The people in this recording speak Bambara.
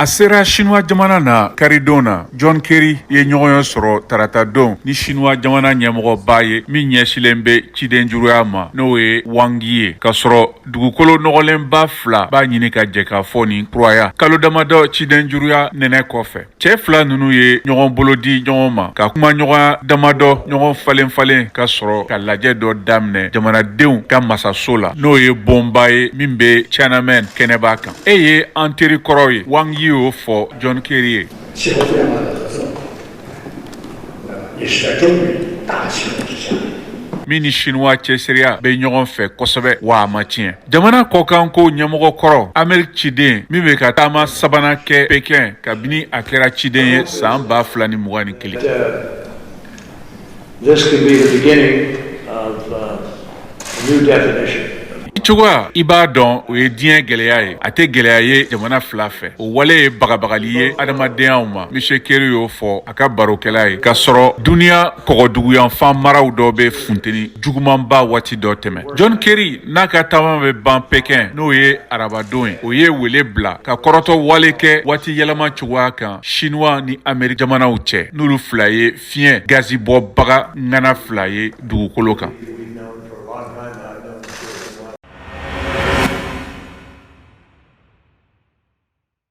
A sera Sinuwa jamana na karidon na. John Kerry ye ɲɔgɔnya sɔrɔ taratadon ni Sinuwa jamana ɲɛmɔgɔba ye min ɲɛsilen bɛ cidenjuruya ma, n'o ye Wang Yi ye, k'a sɔrɔ dugukolo nɔgɔlenba fila b'a ɲini ka jɛ k'a fɔ nin kuraya kalo damadɔ cidenjuruya nɛnɛ kɔfɛ. Cɛ fila ninnu ye ɲɔgɔn bolo di ɲɔgɔn ma ka kuma ɲɔgɔnya damadɔ ɲɔgɔn falen falen ka sɔrɔ ka lajɛ dɔ daminɛ jamanadenw ka masaso la, n'o ye bonba ye min bɛ Tiananmen kɛnɛba kan. E ye an teri kɔrɔ ye, Wang Yi y'o fɔ John Kerry ye. Min ni Sinuwa cɛsiriya bɛ ɲɔgɔn fɛ kosɛbɛ, wa a ma tiɲɛ. Jamana kɔkanko ɲɛmɔgɔ kɔrɔ, Ameriki ciden min bɛ ka taama sabanan kɛ Pekin kabini a kɛra ciden ye san 2021. This can be the beginning of a new definition. Cogoya i b'a dɔn, o ye diɲɛ gɛlɛya ye. A tɛ gɛlɛya ye jamana fila fɛ. O wale ye bagabagali ye adamadenyaw ma, Monsieur Kerry y'o fɔ a ka barokɛla ye, k'a sɔrɔ duniya kɔgɔduguyanfan maraw dɔ bɛ funteni jugumanba waati dɔ tɛmɛ. John Kerry n'a ka taama bɛ ban Pekin, n'o ye arabadon ye, o ye wele bila ka kɔrɔtɔ wale kɛ waati yɛlɛma cogoya kan Chinois ni Amérique jamanaw cɛ, n'olu fila ye fiɲɛ gazi bɔbaga ŋana fila ye dugukolo kan.